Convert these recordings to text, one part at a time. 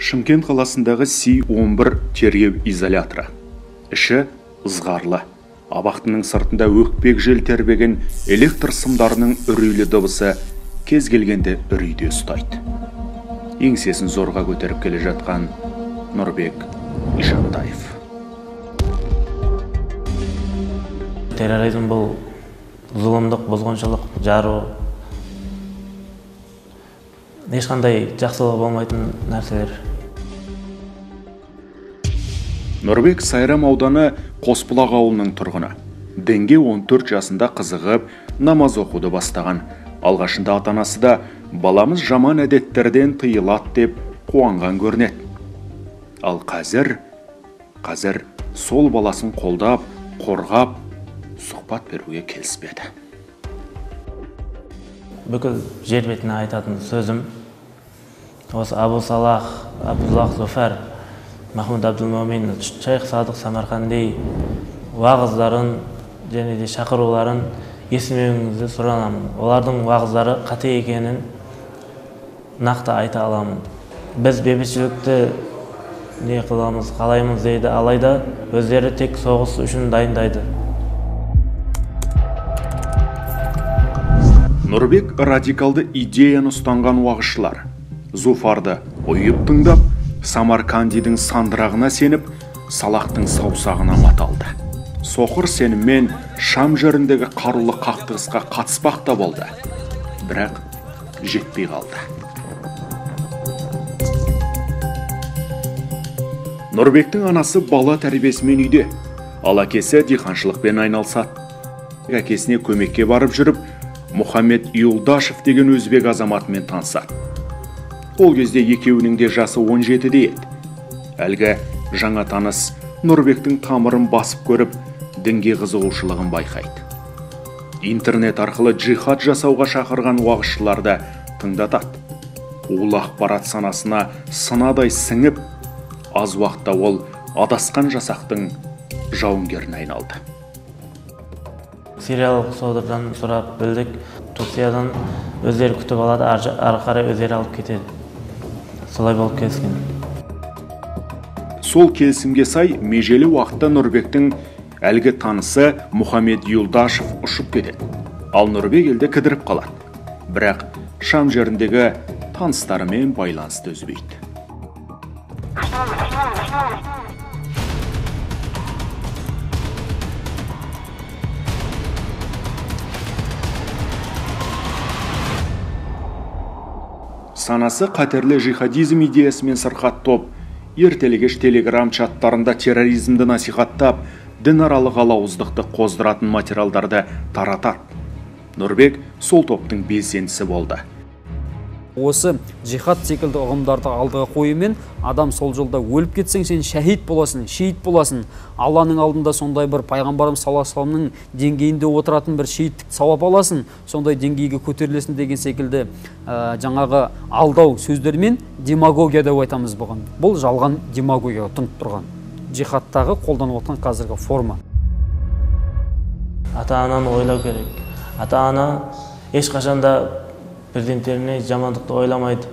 Шымкент қаласындағы Си-11 тергеу изоляторы. Іші ызғарлы. Абақтының сыртында өкпек жел тербеген электр сымдарының үрейлі дыбысы кез келгенде үрейде ұстайды. Еңсесін зорға көтеріп келе жатқан Нұрбек Ишантаев. Терроризм бұл зұлымдық, бұзғыншылық, жару. Ешқандай жақсылығы болмайтын нәрселер. Нұрбек Сайрам ауданы Қосбұлақ ауылының тұрғыны. Дінге 14 жасында қызығып, намаз оқуды бастаған. Алғашында ата-анасы да баламыз жаман әдеттерден тыйылады деп қуанған көрінеді. Ал қазір сол баласын қолдап, қорғап, сұхбат беруге келіспеді. Бүкіл жер бетіне айтатын сөзім осы Абу Салах, Абдуллах Зуфар, Махмуд Абдулмумин, Шейх Садық Самарқанди уағыздарын және де шақыруларын естімеуіңізді сұранамын. Олардың уағыздары қате екенін нақты айта аламын. Біз бейбітшілікті не қыламыз, қалаймыз дейді, алайда өздері тек соғыс үшін дайындайды. Нұрбек радикалды идеяны ұстанған уағызшылар Зуфарды ұйып тыңдап, Самаркандидің сандырағына сеніп, Салахтың саусағына маталды. Соқыр сеніммен Шам жеріндегі қарулы қақтығысқа қатыспақ та болды, бірақ жетпей қалды. Нұрбектің анасы бала тәрбиесімен үйде, ал әкесі диқаншылықпен айналысады. Әкесіне көмекке барып жүріп, Мұхаммед Юлдашев деген өзбек азаматымен танысады. Ол кезде екеуінің де жасы 17-де еді. Әлгі жаңа таныс Нұрбектің тамырын басып көріп, дінге қызығушылығын байқайды. Интернет арқылы джихад жасауға шақырған уағызшыларды тыңдатады. Ол ақпарат санасына сынадай сіңіп, аз уақытта ол адасқан жасақтың жауынгеріне айналды. Сириялық содырдан сұрап білдік, Турциядан өздері күтіп алады, ары қарай өздері алып кетеді. Солай болып келіскен. Сол келісімге сай межелі уақытта Нұрбектің әлгі танысы Мұхаммед Юлдашев ұшып кетеді. Ал Нұрбек елде кідіріп қалады. Бірақ Шам жеріндегі таныстарымен байланысты үзбейді. Санасы қатерлі жихадизм идеясымен сырқат топ, ертелі-кеш телеграм чаттарында терроризмді насихаттап, дінаралық алауыздықты қоздыратын материалдарды таратады. Нұрбек сол топтың белсендісі болды. Осы жихад секілді ұғымдарды алдыға қоюмен адам сол жолда өліп кетсең, сен шәһид боласың, шейіт боласың. Алланың алдында сондай бір пайғамбарымыз саллаллаху алейхи вассаламның деңгейінде отыратын бір шейіттік сауап аласың, сондай деңгейге көтерілесің деген секілді жаңағы алдау сөздермен демагогия деп айтамыз бұған. Бұл жалған демагогия тұнып тұрған. Жихадтағы қолданып отқан қазіргі форма. Ата-ананы ойлау керек. Ата-ана ешқашан да перзенттеріне жамандықты ойламайды.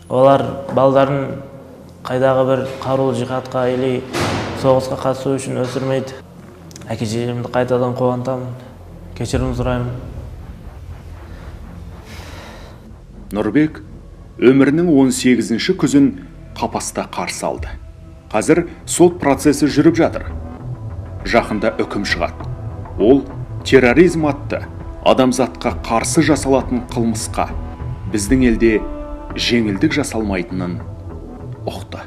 Олар балдарын қайдағы бір қарулы жихадқа или соғысқа қатысу үшін өсірмейді. Әке шешемді қайтадан қуантамын, кешірім сұраймын. Нұрбек өмірінің 18-ші күзін қапаста қарсы алды. Қазір сот процесі жүріп жатыр. Жақында үкім шығады. Ол терроризм атты адамзатқа қарсы жасалатын қылмысқа біздің елде жеңілдік жасалмайтынын ұқты.